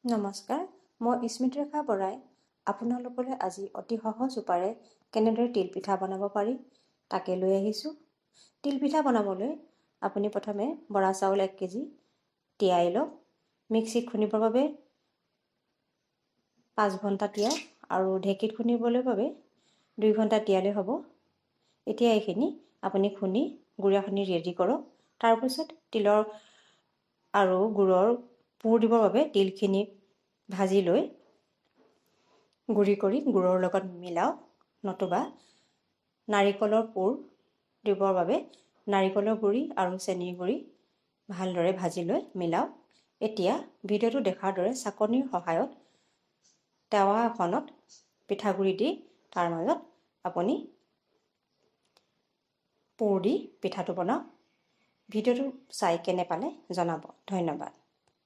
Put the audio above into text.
নমস্কাৰ, মই স্মৃতিৰেখা বৰাই আপোনালোকলৈ আজি অতি সহজ উপায়েৰে কেনেদৰে তিলপিঠা বনাব পাৰি তাকে লৈ আহিছোঁ। তিলপিঠা বনাবলৈ আপুনি প্ৰথমে বৰা চাউল 1 কেজি তিয়াই লওক। মিক্সিত খুন্দিবৰ বাবে 5 ঘণ্টা তিয়াওক আৰু ঢেঁকীত খুন্দিবলৈ বাবে 2 ঘণ্টা তিয়ালে হ'ব। এতিয়া এইখিনি আপুনি খুন্দি গুড়াখিনি ৰেডি কৰক। তাৰপিছত তিলৰ আৰু গুড়ৰ পুৰ দিবৰ বাবে তিলখিনি ভাজি লৈ গুড়ি কৰি গুড়ৰ লগত মিলাওক, নতুবা নাৰিকলৰ পুৰ দিবৰ বাবে নাৰিকলৰ গুড়ি আৰু চেনিৰ গুড়ি ভালদৰে ভাজি লৈ মিলাওক। এতিয়া ভিডিঅ'টো দেখাৰ দৰে চাকনিৰ সহায়ত টাৱা এখনত পিঠাগুড়ি দি তাৰ মাজত আপুনি পুৰ দি পিঠাটো বনাওক। ভিডিঅ'টো চাই কেনে পালে জনাব। ধন্যবাদ।